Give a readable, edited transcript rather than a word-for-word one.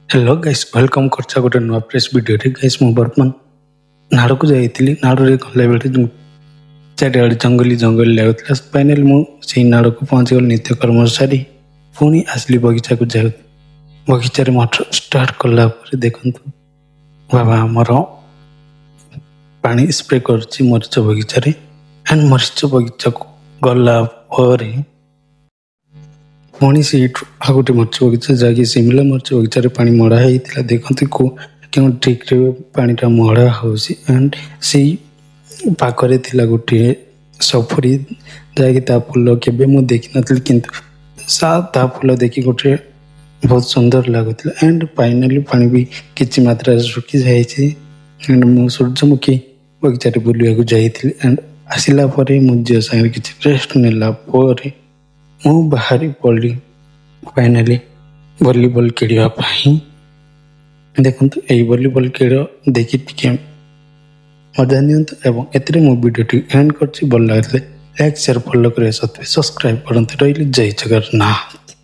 Hello guys, welcome କରୁଛି ଗୋଟେ ନୂଆ ଫ୍ରେଶ୍ ଭିଡ଼ିଓରେ। ଗାଇସ୍, ମୁଁ ବର୍ତ୍ତମାନ ନାଳକୁ ଯାଇଥିଲି। ନାଳରେ ଗଲାବେଳେ ଚାରିଆଡ଼େ ଜଙ୍ଗଲି ଜଙ୍ଗଲି ଲାଗୁଥିଲା। ଫାଇନାଲି ମୁଁ ସେଇ ନାଳକୁ ପହଞ୍ଚିଗଲି। ନିତ୍ୟକର୍ମ ସାରି ପୁଣି ଆସିଲି ବଗିଚାକୁ। ଯାଉ ବଗିଚାରେ ମଟର ଷ୍ଟାର୍ଟ କଲା ପରେ ଦେଖନ୍ତୁ, ବାବା ଆମର ପାଣି ସ୍ପ୍ରେ କରୁଛି ମରିଚ ବଗିଚାରେ। ଆଣ୍ଡ ମରିଚ ବଗିଚାକୁ ଗଲା ପରେ ପୁଣି ସେଇଠୁ ଆଉ ଗୋଟେ ମରିଚ ବଗିଚା, ଯାହାକି ଶିମଲା ମରିଚ ବଗିଚାରେ ପାଣି ମଡ଼ା ହେଇଥିଲା। ଦେଖନ୍ତୁ, କେଉଁ ଟ୍ରିକ୍ରେ ପାଣିଟା ମଡ଼ା ହେଉଛି। ଆଣ୍ଡ ସେଇ ପାଖରେ ଥିଲା ଗୋଟିଏ ସପୁରୀ, ଯାହାକି ତା ଫୁଲ କେବେ ମୁଁ ଦେଖିନଥିଲି, କିନ୍ତୁ ତା ଫୁଲ ଦେଖି ଗୋଟେ ବହୁତ ସୁନ୍ଦର ଲାଗୁଥିଲା। ଆଣ୍ଡ ଫାଇନାଲି ପାଣି ବି କିଛି ମାତ୍ରାରେ ଶୁଖି ଯାଇଛି। ଆଣ୍ଡ ମୁଁ ସୂର୍ଯ୍ୟମୁଖୀ ବଗିଚାରେ ବୁଲିବାକୁ ଯାଇଥିଲି। ଆଣ୍ଡ ଆସିଲା ପରେ ମୁଁ ଝିଅ ସାଙ୍ଗରେ କିଛି ରେଷ୍ଟ ନେଲା ପରେ ମୁଁ ବାହାରି ପଡ଼ିଲି ଫାଇନାଲି ଭଲିବଲ୍ ଖେଳିବା ପାଇଁ। ଦେଖନ୍ତୁ, ଏଇ ଭଲିବଲ୍ ଖେଳ ଦେଖି ଟିକେ ମଜା ନିଅନ୍ତୁ ଏବଂ ଏଥିରେ ମୁଁ ଭିଡ଼ିଓଟି ଏଣ୍ଡ କରୁଛି। ଭଲ ଲାଗିଲେ ଲାଇକ୍, ସେୟାର, ଫଲୋ କରିବା ସତ୍ତ୍ୱେ ସବସ୍କ୍ରାଇବ୍ କରନ୍ତୁ। ରହିଲି, ଜୟ ଜଗନ୍ନାଥ।